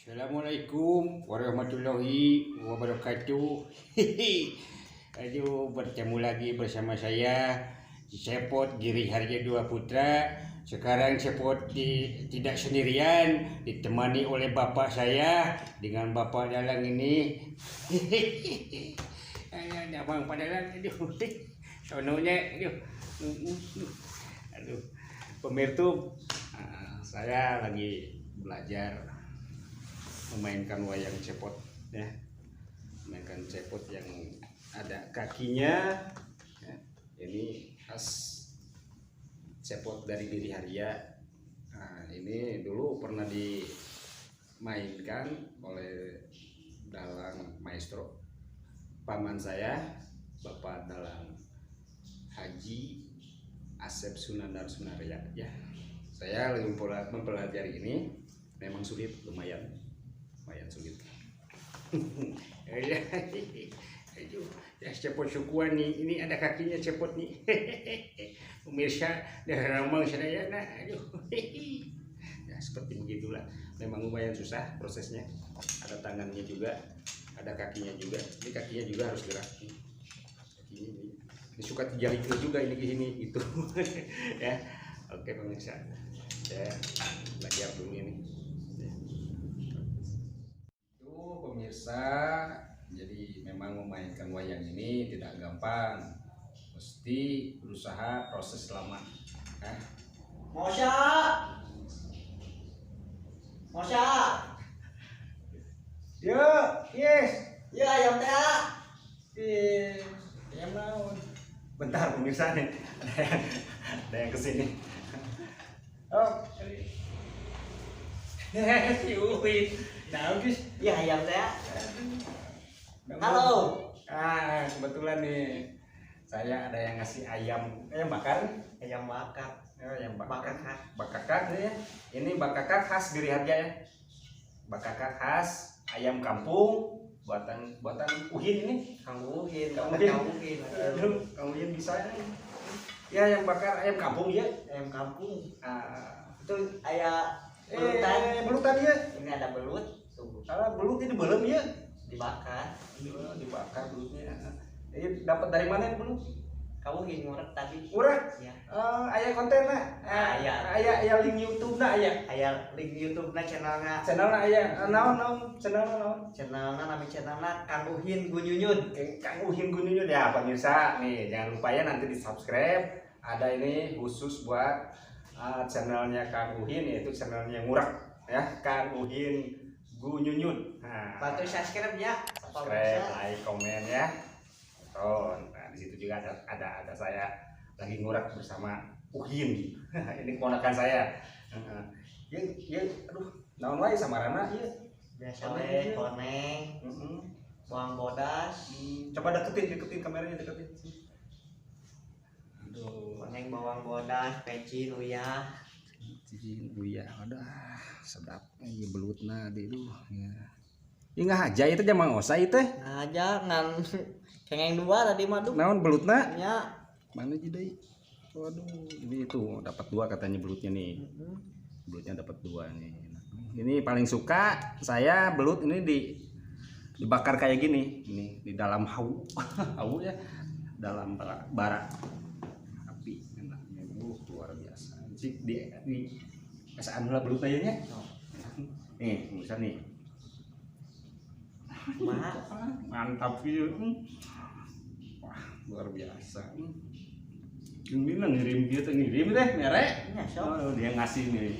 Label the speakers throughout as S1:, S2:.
S1: Assalamualaikum warahmatullahi wabarakatuh. Aduh, bertemu lagi bersama saya Cepot Giri Harja Dua Putra. Sekarang Cepot tidak sendirian, ditemani oleh bapak saya dengan bapak dalang ini. Ayo, abang Pak Dalang, aduh. Sononya, aduh. Aduh. Pemirsa, saya lagi belajar memainkan wayang cepot ya, memainkan cepot yang ada kakinya ya. Ini khas cepot dari Giri Harja. Nah, ini dulu pernah dimainkan oleh dalang maestro paman saya, Bapak Dalang Haji Asep Sunandar Sunarya ya. Saya lagi mempelajari ini, memang sulit, lumayan lumayan sulit. Aduh, ya cepot sukuan nih, ini ada kakinya cepot nih. Pemirsa, dari Ramang saya, nah, aduh. Ya seperti begitulah. Memang lumayan susah prosesnya. Ada tangannya juga, ada kakinya juga. Ini kakinya juga harus gerak nih. Kakinya ini. Ini suka tiga juga ini gini gitu. Ya. Oke pemirsa, saya belajar dulu ini. Ya. Tuh pemirsa, jadi memang memainkan wayang ini tidak gampang. Mesti berusaha proses lama. Hah?
S2: Mosya. Mosya.
S1: Yo, yes.
S2: Ya ayam teh.
S1: Yes. Ayam naon? Bentar pemirsa nih, ada yang kesini. Oh, ini. Si Uin. Nah, guys.
S2: Ya ayam teh. Halo.
S1: Ah, kebetulan nih saya ada yang ngasih ayam, ayam bakar.
S2: Ayam bakar.
S1: Ya, ayam bakar.
S2: Bakakak.
S1: Bakakak ya. Ini bakakak khas Giri Harja ya. Bakakak khas ayam kampung buatan buatan Uhin ini.
S2: Kang Uhin,
S1: Kang Uhin.
S2: Kang Uhin.
S1: Aduh, Kang Uhin bisa ya. Ya, yang bakar ayam kampung ya.
S2: Ayam kampung.
S1: Ah,
S2: Itu ayam belutan.
S1: Eh, belutan ya.
S2: Ini ada belut tuh
S1: Salah, belut ini belum ya.
S2: Dibakar.
S1: Ini dibakar belutnya. Ini dapat dari mana ini belut?
S2: Kang Uhin ngurek tadi.
S1: Ngurek?
S2: Ya.
S1: Eh, aya konten na.
S2: Aya.
S1: Aya aya link YouTube na aya.
S2: Aya link YouTube na channelna.
S1: Channelna aya. Eh, naon naon channelna naon?
S2: Channelna, nama channelna Kang Uhin Gunyunyun.
S1: Kang Uhin Gunyunyun ya pemirsa. Nih, jangan lupa ya nanti di subscribe. Ada ini khusus buat channelnya Kang Uhin, yaitu channelnya Ngurek ya, Kang Uhin Gunyunyun. Nah,
S2: Bantu subscribe ya.
S1: Subscribe, like, komen ya. Tonton. Nah, di situ juga ada saya lagi ngurek bersama Uhin. Ini keponakan saya. Heeh. Ya, ya, aduh, naon wae samarana ieu?
S2: Biasa we koneng, bawang bodas.
S1: Coba deketin, deketin kameranya, deketin. Aduh.
S2: Koneng, bawang bodas, pecin, uyah.
S1: Cicing uyah, aduh, sedap. Iya belutna di duh ya. Ini nggak aja itu jamang osa itu.
S2: Ngaja ngan kengeng dua tadi mah duh.
S1: Naon belutna?
S2: Nya.
S1: Mana deui? Waduh, ini itu dapat dua katanya belutnya nih. Belutnya dapat dua nih. Ini paling suka saya belut ini di dibakar kayak gini. Ini di dalam hawu. Hawu ya. Dalam bara, bara api enaknya. Luar biasa. Cik di asaan heula belut aya nya. Nih, pemirsa nih.
S2: Kumaha?
S1: Mantap gitu. Wah, luar biasa. Ini lah ngirim gitu, ngirim deh, mere.
S2: Nya sok.
S1: Oh, dia ngasih nih.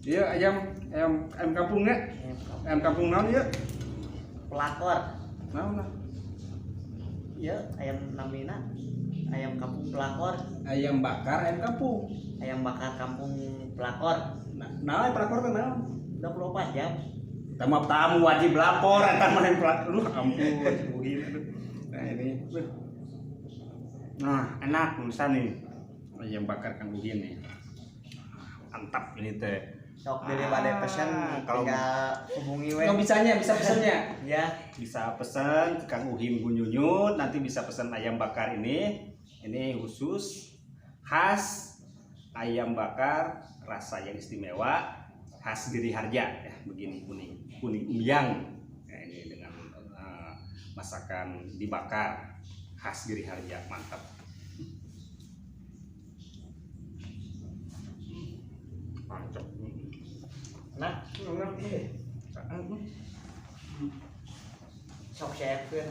S1: Iya, ayam ayam ayam kampung ya.
S2: Ayam kampung.
S1: Ayam kampung naon ya?
S2: Pelakor.
S1: Naon lah?
S2: Iya, ayam namina ayam kampung pelakor.
S1: Ayam bakar, ayam kampung.
S2: Ayam bakar kampung pelakor.
S1: Nah, nah pelakor teh naon?
S2: 24 jam.
S1: Tamu tamu wajib lapor eta mah yang pelakor. Lu ampun, begini aduh. Nah, ini. Nah, enak pemirsa nih. Ayam bakar Kang Uhin nih. Mantap ini teh.
S2: Sok dari pada pesen
S1: Kalau
S2: tinggal hubungi we.
S1: Nggak bisanya, bisa pesennya.
S2: Ya.
S1: Bisa pesan ke Kang Uhin Gunyunyun, nanti bisa pesan ayam bakar ini. Ini khusus khas ayam bakar rasa yang istimewa. khas Giri Harja ya, begini kuning kuning umyang. Nah, ini dengan masakan dibakar khas Giri Harja, mantap. Mantap.
S2: Nah, sok siapkeun.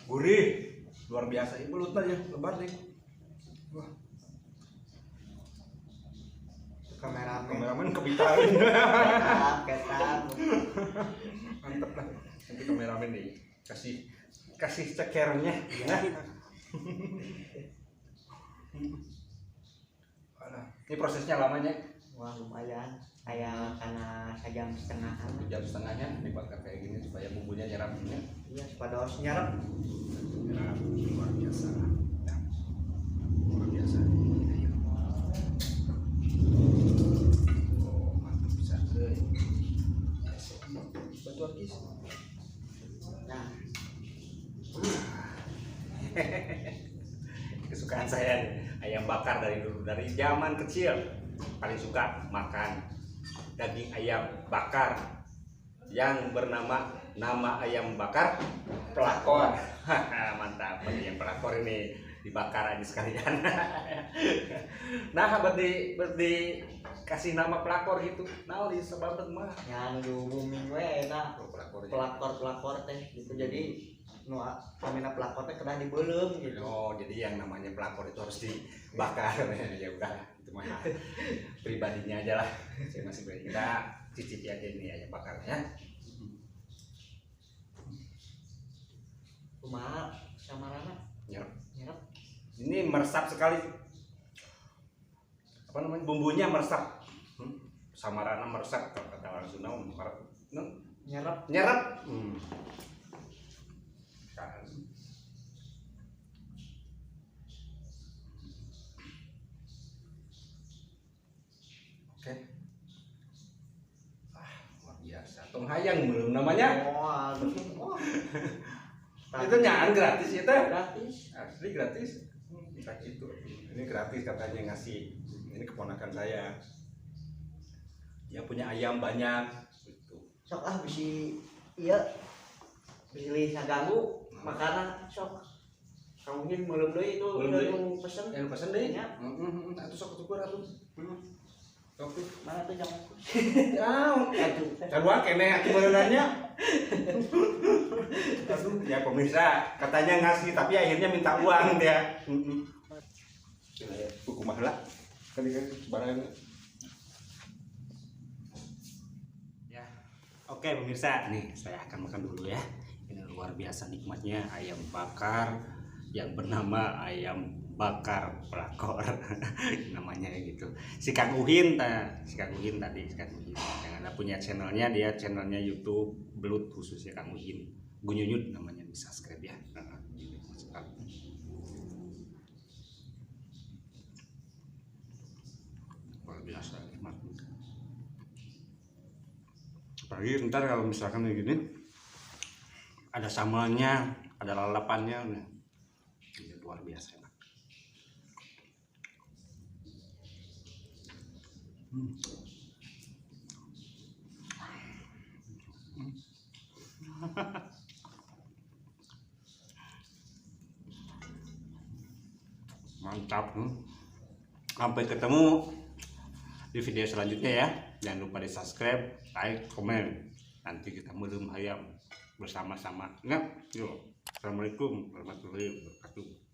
S3: Gurih, luar biasa. Ibu belutnya ya, lebar nih. Wah.
S2: Kameramen
S3: kebitarin.
S2: Ketap.
S3: Mantap lah. Nanti kameramen nih kasih cekernya. Nah. Ini prosesnya lamanya?
S2: Wah, lumayan. Kayak karena 1,5 jam.
S3: 1,5 jam dibakar kayak gini supaya bumbunya nyerapnya.
S2: Iya, supaya harus nyerap.
S1: Nyerap, luar biasa. Nah, luar biasa. Ayo. Oh, mantap bisa.
S3: Bantuan kis.
S2: Nah.
S1: Kesukaan saya nih, ayam bakar dari dulu, dari zaman kecil paling suka makan daging ayam bakar yang bernama nama ayam bakar pelakor. Mantap, ayam pelakor ini dibakar aja sekalian. Nah, berarti kasih nama pelakor gitu. Nah, di sebab mah
S2: ya nu booming we eta. Pelakor teh gitu. Jadi nu namina pelakor teh kena dibeuleum gitu.
S1: Oh, jadi yang namanya pelakor itu harus dibakar. Ya udah, itu mah pribadinya aja lah. Saya masih pribadi. Kita cicipi aja ini ayam bakarnya.
S2: Kumaha samarana?
S1: Nyerep.
S2: Nyerep.
S1: Ini meresap sekali. Apa namanya? Bumbunya meresap. Samarana meresap kalau kata orang Sunda nyerep. Nyerep. Oke. Ah, luar biasa. Tong hayang belum namanya.
S2: Oh, aduh.
S1: Itu nyaan gratis itu.
S2: Gratis.
S1: Asli gratis. Kita gitu.
S3: Ini gratis katanya ngasih. Ini keponakan saya.
S1: Dia punya ayam banyak gitu.
S2: Sok ah bisi iya. Bisi saganggu makanan sok. Mungkin belum deui itu udah pesen.
S1: Yang pesen deui?
S2: Ya.
S1: Heeh, atuh sok tukur atuh. Sok tuh.
S2: Mana tuh jam?
S1: Ya, atuh. Sarua keneh atuh beunanya. Aduh, ya pemirsa, katanya ngasih tapi akhirnya minta uang dia.
S3: Buku mahal lah. Kan barang.
S1: Ya. Oke pemirsa, nih saya akan makan dulu ya. Ini luar biasa nikmatnya ayam bakar yang bernama ayam bakar pelakor. Namanya gitu. Si Kang Uhin, si Kang Uhin tadi, si Kang Uhin. Yang ada punya channelnya, dia channelnya YouTube belut khususnya Kang Uhin. Gunyunyut namanya, bisa subscribe ya. Nah, ini luar biasa nikmat. Apalagi ntar kalau misalkan kayak gini ada sambalnya, ada lalapannya, ini luar biasa enak. Mantap. Sampai ketemu di video selanjutnya ya. Jangan lupa di subscribe, like, komen. Nanti kita melem ayam bersama-sama. Nah, yuk. Assalamualaikum warahmatullahi wabarakatuh.